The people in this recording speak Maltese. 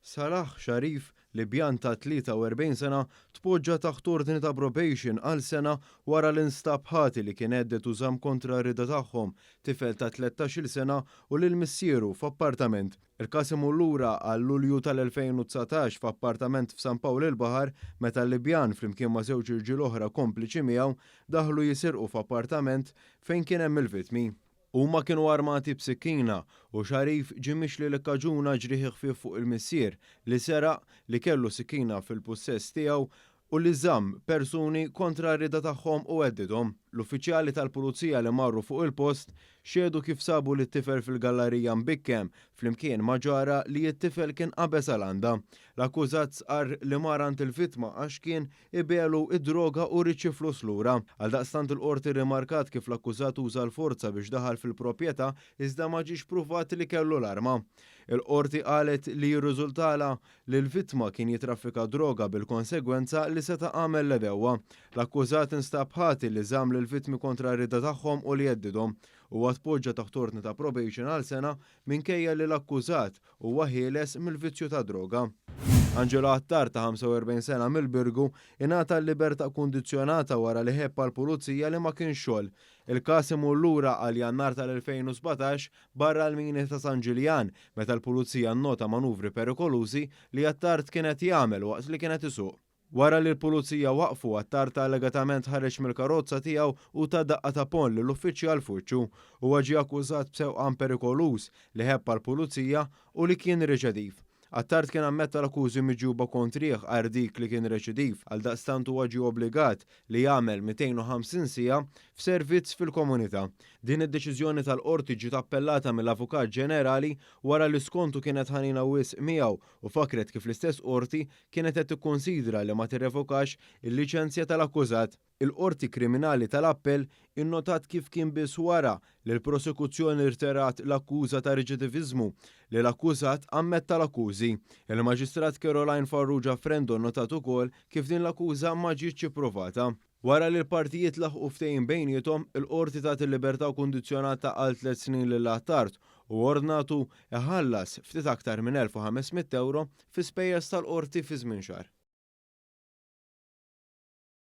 Salah Sharif, Libjan ta' 43 sena, tpoġġa taħt ordni ta' probation għal sena wara li nstab ħati li kien hedded u żamm kontra r-rieda tagħhom tifel ta' 13-il sena u lil missieru f'appartament. Il-każ imur lura għal Lulju tal-2019 f'appartament f'San Pawl il-Baħar meta l-Libjan flimkien ma' żewġ irġiel oħra kompliċi miegħu daħlu jisirqu f'appartament fejn kien hemm il-vittmi. Huma kienu armati b'sikkina u Sharif ġie mixli li kkaġuna ġrieħi ħfief fuq il-missier li seraq, li kellu sikkina fil-pussess tiegħu u li żamm persuni kontra r-rieda tagħhom u heddidhom. L-uffiċjali tal-pulizija li marru fuq il-post xehdu kif sabu lit-tifel fil-gallarija mbikkem flimkien ma' ġara li t-tifel kien qabeż għal għandha. L-akkużat stqarr li mar għand il-vittma għax kien Ibiegħlu d-droga u ried xi flus lura. Għaldaqstant il-Qorti rrimarkat kif l-akkużat uża l-forza biex daħal fil-proprjetà iżda ma ġiex pruvat li kellu l-arma. Il-Qorti qalet li jirriżultalha li l-vittma kien jitraffika droga bil-konsegwenza li seta' għamel l-għedewwa. L-akkużat instab ħati li żamm lill-vittmi kontra r-rieda tagħhom u li heddidhom. Huwa tpoġġa taħt ordni ta' probation għal sena minkejja li l-akkużat Huwa ħieles mill-vizzju tad-droga. Angelo Attard ta' 45 sena mill-Birgu ingħata l-libertà kundizzjonata wara li ħebb għall-pulizija li ma kienx xogħol. Il-każ imur lura għal Jannar tal-2017 barra l-mini ta' San Ġiljan meta l-pulizija nnota manuvri perikolużi li Attard kien qed jagħmel waqt li kien qed isuq. Wara li l-pulizija waqqfu, Attard allegatament ħareġ mill-karozza tiegħu u ta daqqa ta' ponn lill-uffiċjal f'wiċċu. Huwa ġie akkużat b'sewqan perikoluż, li ħebb għall-pulizija u li kien reċediv. Attard kien ammetta l-akkużi miġjuba kontrih għajr dik li kien reċidiv, għaldaqstant huwa ġie obbligat li jagħmel 250 siegħa f'servizz fil-komunità. Din id-deċiżjoni tal-Qorti ġiet appellata mill-Avukat Ġenerali wara li skontu kienet ħanina wisq miegħu u fakkret kif l-istess Qorti kienet qed tikkunsidra li ma tirrevokax il-liċenzja tal-akkużat. Il-Qorti Kriminali tal-Appell innotat kif kien biss wara li l-prosekuzzjoni rtirat l-akkuża ta' reċidiviżmu li l-akkużat ammetta l-akkużi. Il-Maġistrat Caroline Farrugia Frendo nnotat ukoll kif din l-akkuża ma ġietx ippruvata. Wara li l-partijiet laħqu ftehim bejniethom, il-Qorti tat il-libertà kundizzjonata għal tliet snin lil Attard u ordnatu iħallas ftit aktar minn 1,500 ewro fi spejjeż tal-Qorti fi żmien xahar.